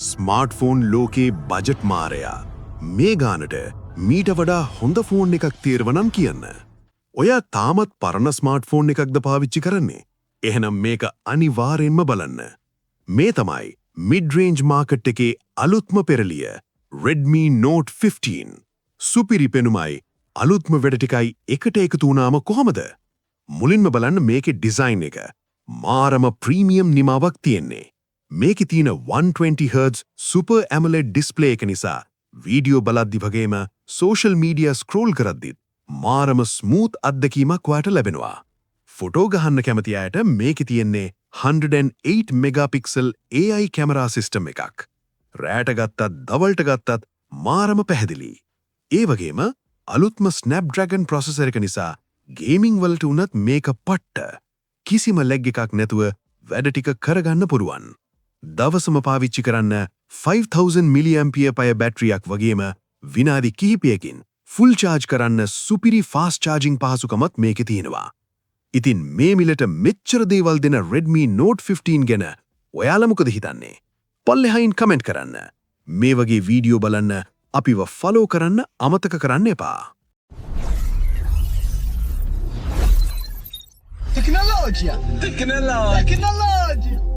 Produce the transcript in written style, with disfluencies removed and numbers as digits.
Smartphone ලෝකේ budget මාරයා. මේ ගානට මීට වඩා හොඳ ෆෝන් එකක් තියෙනව නම් කියන්න. ඔයා තාමත් පරණ ස්මාර්ට්ෆෝන් එකක්ද පාවිච්චි කරන්නේ? එහෙනම් මේක අනිවාර්යෙන්ම බලන්න. මේ තමයි මිඩ් රේන්ජ් මාකට් එකේ අලුත්ම පෙරලිය, Redmi Note 15. සුපිරි පෙනුමයි අලුත්ම වැඩ ටිකයි එකට එකතු වුණාම කොහොමද? මුලින්ම බලන්න මේකේ ඩිසයින් එක. මාරම ප්‍රීමියම් නිමාවක් තියෙන්නේ. මේකේ තියෙන 120 Hz Super AMOLED display එක නිසා වීඩියෝ බලද්දි වගේම සෝෂල් මීඩියා ස්ක්‍රෝල් කරද්දිත් මාරම ස්මූත් අත්දැකීමක් ඔයාට ලැබෙනවා. ෆොටෝ ගහන්න කැමති අයට මේකේ තියෙන්නේ 108 මෙගාපික්සල් AI camera system එකක්. රෑට ගත්තත් දවල්ට ගත්තත් මාරම පැහැදිලි. ඒ වගේම අලුත්ම Snapdragon processor එක නිසා ගේමිං වලට වුණත් මේක පට්ට. කිසිම ලැග් එකක් නැතුව වැඩ ටික කරගන්න පුළුවන්. දවසම පාවිච්චි කරන්න 5000 mAh බැටරියක් වගේම විනාඩි කිහිපයකින් ෆුල් චාර්ජ් කරන්න සුපිරි ෆාස්ට් චාර්ජිං පහසුකමත් මේකේ තියෙනවා. ඉතින් මේ මිලට මෙච්චර දේවල් දෙන Redmi Note 15 ගැන ඔයාලා මොකද හිතන්නේ? පල්ලෙහායින් කමෙන්ට් කරන්න. මේ වගේ වීඩියෝ බලන්න අපිව ෆලෝ කරන්න අමතක කරන්න එපා. Tecnologia! Tecnologia! Tecnologia!